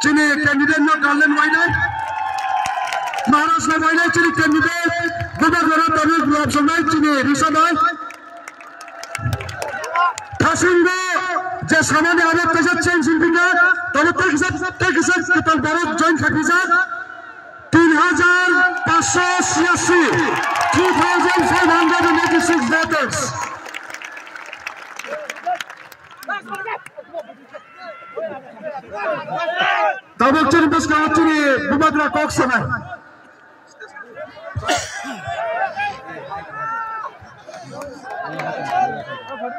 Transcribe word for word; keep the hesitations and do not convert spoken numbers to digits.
Chini candidate no Kalyan Wainai, Maharaj no Wainai chini candidate, Bubagra no Tarun Lobsongnai chini Risadai. Thasingo je samani abo kaisa change wngkha, tabo tei kisa, tei kisa kwtal borok join khaipijak. Tin hajar paanch sho chhiyasi, three thousand five hundred and eighty-six voters. Tabuk chini bwskango chini Bubagra kok sanai.